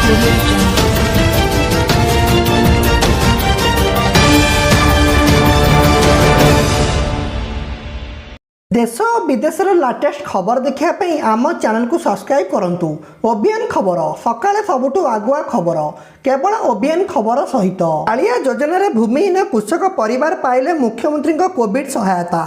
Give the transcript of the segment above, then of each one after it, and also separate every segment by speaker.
Speaker 1: Audio Jungle.
Speaker 2: ଦେଶ ଓ ବିଦେଶର latest ଖବର ଦେଖିବା ପାଇଁ ଆମ ଚ୍ୟାନେଲକୁ ସବସ୍କ୍ରାଇବ୍ କରନ୍ତୁ। ଓବିଏନ୍ ଖବର, ସକାଳେ ସବୁଠୁ ଆଗୁଆ ଖବର କେବଳ ଓବିଏନ୍ ଖବର ସହିତ। କାଳିଆ ଯୋଜନାରେ ଭୂମିହୀନ କୃଷକ ପରିବାର ପାଇଲେ ମୁଖ୍ୟମନ୍ତ୍ରୀଙ୍କ କୋଭିଡ୍ ସହାୟତା।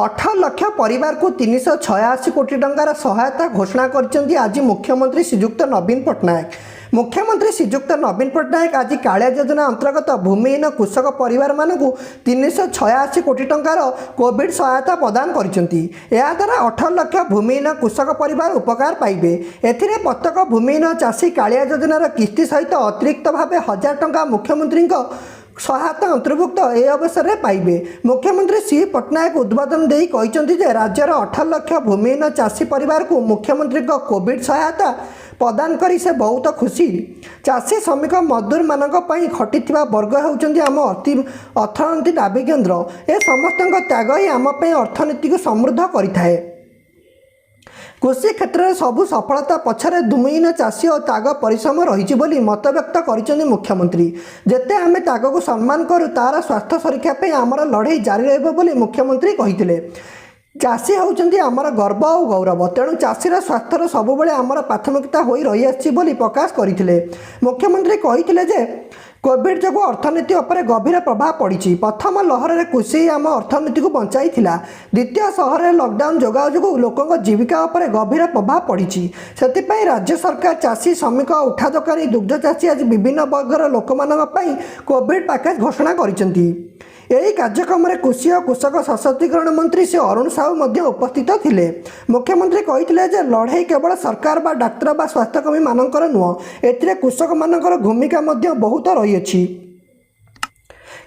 Speaker 2: 18 ଲକ୍ଷ ପରିବାରକୁ 386 କୋଟି ଟଙ୍କାର ସହାୟତା ଘୋଷଣା କରିଛନ୍ତି ଆଜି ମୁଖ୍ୟମନ୍ତ୍ରୀ ଶ୍ରୀଯୁକ୍ତ ନବୀନ ପଟ୍ଟନାୟକ। ମୁଖ୍ୟମନ୍ତ୍ରୀ ଶ୍ରୀଯୁକ୍ତ ନବୀନ ପଟ୍ଟନାୟକ ଆଜି କାଳିଆ ଯୋଜନା ଅନ୍ତର୍ଗତ ଭୂମିହୀନ କୃଷକ ପରିବାରମାନଙ୍କୁ 386 କୋଟି ଟଙ୍କାର କୋଭିଡ୍ ସହାୟତା ପ୍ରଦାନ କରିଛନ୍ତି। ଏହାଦ୍ୱାରା 18 ଲକ୍ଷ ଭୂମିହୀନ କୃଷକ ପରିବାର ଉପକାର ପାଇବେ। ଏଥିରେ ପ୍ରତ୍ୟେକ ଭୂମିହୀନ ଚାଷୀ କାଳିଆ ଯୋଜନାର କିସ୍ତି ସହିତ ଅତିରିକ୍ତ ଭାବେ 1000 ଟଙ୍କା ମୁଖ୍ୟମନ୍ତ୍ରୀଙ୍କ ସହାୟତା ଅନ୍ତର୍ଭୁକ୍ତ ଏହି ଅବସରରେ ପାଇବେ। ମୁଖ୍ୟମନ୍ତ୍ରୀ ଶ୍ରୀ ପଟ୍ଟନାୟକ ଉଦ୍ବୋଧନ ଦେଇ କହିଛନ୍ତି ଯେ ରାଜ୍ୟର 18 ଲକ୍ଷ ଭୂମିହୀନ ଚାଷୀ ପରିବାରକୁ ମୁଖ୍ୟମନ୍ତ୍ରୀଙ୍କ କୋଭିଡ୍ ସହାୟତା ପ୍ରଦାନ କରି ସେ ବହୁତ ଖୁସି। ଚାଷୀ, ଶ୍ରମିକ, ମଜଦୁରମାନଙ୍କ ପାଇଁ ଖଟିଥିବା ବର୍ଗ ହେଉଛନ୍ତି ଆମ ଅତି ଅର୍ଥନୀତି ନାଭିକେନ୍ଦ୍ର। ଏ ସମସ୍ତଙ୍କ ତ୍ୟାଗ ହିଁ ଆମ ପାଇଁ ଅର୍ଥନୀତିକୁ ସମୃଦ୍ଧ କରିଥାଏ। କୃଷି କ୍ଷେତ୍ରରେ ସବୁ ସଫଳତା ପଛରେ ଭୂମିହୀନ ଚାଷୀ ଓ ତ୍ୟାଗ ପରିଶ୍ରମ ରହିଛି ବୋଲି ମତବ୍ୟକ୍ତ କରିଛନ୍ତି ମୁଖ୍ୟମନ୍ତ୍ରୀ। ଯେତେ ଆମେ ତ୍ୟାଗକୁ ସମ୍ମାନ କରୁ, ତାର ସ୍ୱାର୍ଥ ସୁରକ୍ଷା ପାଇଁ ଆମର ଲଢ଼େଇ ଜାରି ରହିବ ବୋଲି ମୁଖ୍ୟମନ୍ତ୍ରୀ କହିଥିଲେ। ଚାଷୀ ହେଉଛନ୍ତି ଆମର ଗର୍ବ ଓ ଗୌରବ। ତେଣୁ ଚାଷୀର ସ୍ୱାର୍ଥର ସବୁବେଳେ ଆମର ପ୍ରାଥମିକତା ହୋଇ ରହିଆସିଛି ବୋଲି ପ୍ରକାଶ କରିଥିଲେ। ମୁଖ୍ୟମନ୍ତ୍ରୀ କହିଥିଲେ ଯେ କୋଭିଡ୍ ଯୋଗୁଁ ଅର୍ଥନୀତି ଉପରେ ଗଭୀର ପ୍ରଭାବ ପଡ଼ିଛି। ପ୍ରଥମ ଲହରରେ କୃଷି ଆମ ଅର୍ଥନୀତିକୁ ବଞ୍ଚାଇଥିଲା। ଦ୍ୱିତୀୟ ଲହରରେ ଲକଡାଉନ୍ ଯୋଗାଉ ଯୋଗୁଁ ଲୋକଙ୍କ ଜୀବିକା ଉପରେ ଗଭୀର ପ୍ରଭାବ ପଡ଼ିଛି। ସେଥିପାଇଁ ରାଜ୍ୟ ସରକାର ଚାଷୀ, ଶ୍ରମିକ, ଉଠା ଦୋକାନୀ, ଦୁଗ୍ଧ ଚାଷୀ ଆଦି ବିଭିନ୍ନ ବର୍ଗର ଲୋକମାନଙ୍କ ପାଇଁ କୋଭିଡ୍ ପ୍ୟାକେଜ୍ ଘୋଷଣା କରିଛନ୍ତି। ଏହି କାର୍ଯ୍ୟକ୍ରମରେ କୃଷି ଓ କୃଷକ ସଶକ୍ତିକରଣ ମନ୍ତ୍ରୀ ଶ୍ରୀ ଅରୁଣ ସାହୁ ମଧ୍ୟ ଉପସ୍ଥିତ ଥିଲେ। ମୁଖ୍ୟମନ୍ତ୍ରୀ କହିଥିଲେ ଯେ ଲଢ଼େଇ କେବଳ ସରକାର ବା ଡାକ୍ତର ବା ସ୍ୱାସ୍ଥ୍ୟକର୍ମୀମାନଙ୍କର ନୁହଁ, ଏଥିରେ କୃଷକମାନଙ୍କର ଭୂମିକା ମଧ୍ୟ ବହୁତ ରହିଅଛି।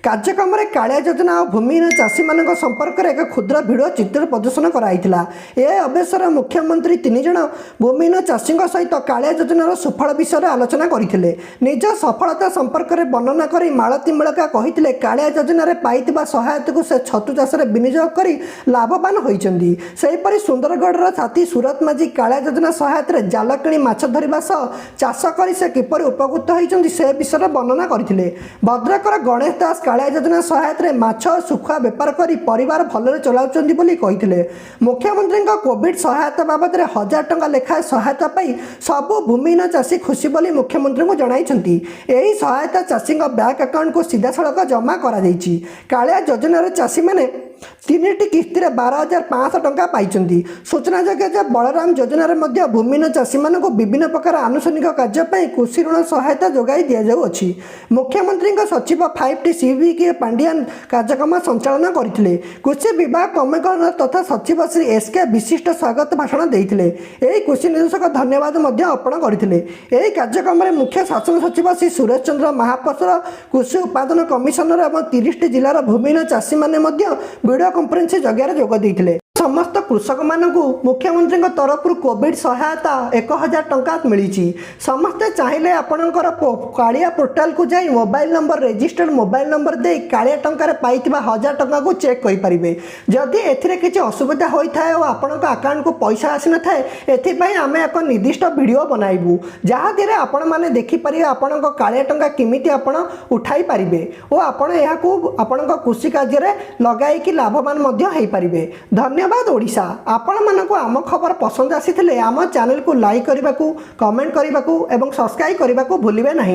Speaker 2: କାର୍ଯ୍ୟକ୍ରମରେ କାଳିଆ ଯୋଜନା ଓ ଭୂମିହୀନ ଚାଷୀମାନଙ୍କ ସମ୍ପର୍କରେ ଏକ କ୍ଷୁଦ୍ର ଭିଡ଼ିଓ ଚିତ୍ର ପ୍ରଦର୍ଶନ କରାଯାଇଥିଲା। ଏ ଅବସରରେ ମୁଖ୍ୟମନ୍ତ୍ରୀ ତିନି ଜଣ ଭୂମିହୀନ ଚାଷୀଙ୍କ ସହିତ କାଳିଆ ଯୋଜନାର ସୁଫଳ ବିଷୟରେ ଆଲୋଚନା କରିଥିଲେ। ନିଜ ସଫଳତା ସମ୍ପର୍କରେ ବର୍ଣ୍ଣନା କରି ମାଳତୀ ମେଳକା କହିଥିଲେ, କାଳିଆ ଯୋଜନାରେ ପାଇଥିବା ସହାୟତାକୁ ସେ ଛତୁ ଚାଷରେ ବିନିଯୋଗ କରି ଲାଭବାନ ହୋଇଛନ୍ତି। ସେହିପରି ସୁନ୍ଦରଗଡ଼ର ସାଥୀ ସୁରତ ମାଝୀ କାଳିଆ ଯୋଜନା ସହାୟତାରେ ଜାଲ କିଣି ମାଛ ଧରିବା ସହ ଚାଷ କରି ସେ କିପରି ଉପକୃତ ହୋଇଛନ୍ତି, ସେ ବିଷୟରେ ବର୍ଣ୍ଣନା କରିଥିଲେ। ଭଦ୍ରକର ଗଣେଶ ଦାସ କାଳିଆ ଯୋଜନା ସହାୟତାରେ ମାଛ ଓ ଶୁଖୁଆ ବେପାର କରି ପରିବାର ଭଲରେ ଚଳାଉଛନ୍ତି ବୋଲି କହିଥିଲେ। ମୁଖ୍ୟମନ୍ତ୍ରୀଙ୍କ କୋଭିଡ୍ ସହାୟତା ବାବଦରେ 1000 ଟଙ୍କା ଲେଖାଏଁ ସହାୟତା ପାଇ ସବୁ ଭୂମିହୀନ ଚାଷୀ ଖୁସି ବୋଲି ମୁଖ୍ୟମନ୍ତ୍ରୀଙ୍କୁ ଜଣାଇଛନ୍ତି। ଏହି ସହାୟତା ଚାଷୀଙ୍କ ବ୍ୟାଙ୍କ ଆକାଉଣ୍ଟକୁ ସିଧାସଳଖ ଜମା କରାଯାଇଛି। କାଳିଆ ଯୋଜନାରେ ଚାଷୀମାନେ ତିନିଟି କିସ୍ତିରେ 12,500 ଟଙ୍କା ପାଇଛନ୍ତି। ସୂଚନାଯୋଗ୍ୟ ଯେ ବଳରାମ ଯୋଜନାରେ ମଧ୍ୟ ଭୂମିହୀନ ଚାଷୀମାନଙ୍କୁ ବିଭିନ୍ନ ପ୍ରକାର ଆନୁଷଙ୍ଗିକ କାର୍ଯ୍ୟ ପାଇଁ କୃଷି ଋଣ ସହାୟତା ଯୋଗାଇ ଦିଆଯାଉଅଛି। ମୁଖ୍ୟମନ୍ତ୍ରୀଙ୍କ ସଚିବ 5ଟି ସି ଭି କେ ପାଣ୍ଡିଆନ କାର୍ଯ୍ୟକ୍ରମ ସଞ୍ଚାଳନ କରିଥିଲେ। କୃଷି ବିଭାଗ କମିଶନର ତଥା ସଚିବ ଶ୍ରୀ ଏସ୍ କେ ବିଶିଷ୍ଟ ସ୍ୱାଗତ ଭାଷଣ ଦେଇଥିଲେ। ଏହି କୃଷି ନିର୍ଦ୍ଦେଶକ ଧନ୍ୟବାଦ ମଧ୍ୟ ଅର୍ପଣ କରିଥିଲେ। ଏହି କାର୍ଯ୍ୟକ୍ରମରେ ମୁଖ୍ୟ ଶାସନ ସଚିବ ଶ୍ରୀ ସୁରେଶ ଚନ୍ଦ୍ର ମହାପାତ୍ର, କୃଷି ଉତ୍ପାଦନ କମିଶନର ଏବଂ 30ଟି ଜିଲ୍ଲାର ଭୂମିହୀନ ଚାଷୀମାନେ ମଧ୍ୟ ଭିଡ଼ିଓ କନଫରେନ୍ସିଂ ଜରିଆରେ ଯୋଗ ଦେଇଥିଲେ। ସମସ୍ତ କୃଷକମାନଙ୍କୁ ମୁଖ୍ୟମନ୍ତ୍ରୀଙ୍କ ତରଫରୁ କୋଭିଡ୍ ସହାୟତା 1000 ଟଙ୍କା ମିଳିଛି। ସମସ୍ତେ ଚାହିଁଲେ ଆପଣଙ୍କର କାଳିଆ ପୋର୍ଟାଲକୁ ଯାଇ mobile number, registered mobile number ଦେଇ କାଳିଆ ଟଙ୍କାରେ ପାଇଥିବା 1000 ଟଙ୍କାକୁ ଚେକ୍ କରିପାରିବେ। ଯଦି ଏଥିରେ କିଛି ଅସୁବିଧା ହୋଇଥାଏ ଓ ଆପଣଙ୍କ ଆକାଉଣ୍ଟକୁ ପଇସା ଆସିନଥାଏ, ଏଥିପାଇଁ ଆମେ ଏକ ନିର୍ଦ୍ଦିଷ୍ଟ ଭିଡ଼ିଓ ବନାଇବୁ, ଯାହାଦେହରେ ଆପଣମାନେ ଦେଖିପାରିବେ ଆପଣଙ୍କ କାଳିଆ ଟଙ୍କା କେମିତି ଆପଣ ଉଠାଇ ପାରିବେ ଓ ଆପଣ ଏହାକୁ ଆପଣଙ୍କ କୃଷି କାର୍ଯ୍ୟରେ ଲଗାଇକି ଲାଭବାନ ମଧ୍ୟ ହୋଇପାରିବେ। ଧନ୍ୟବାଦ ଓଡ଼ିଶା। ଆପଣମାନଙ୍କୁ ଆମ ଖବର ପସନ୍ଦ ଆସିଥିଲେ ଆମ ଚ୍ୟାନେଲକୁ ଲାଇକ୍ କରିବାକୁ, କମେଣ୍ଟ କରିବାକୁ ଏବଂ ସବସ୍କ୍ରାଇବ୍ କରିବାକୁ ଭୁଲିବେ ନାହିଁ।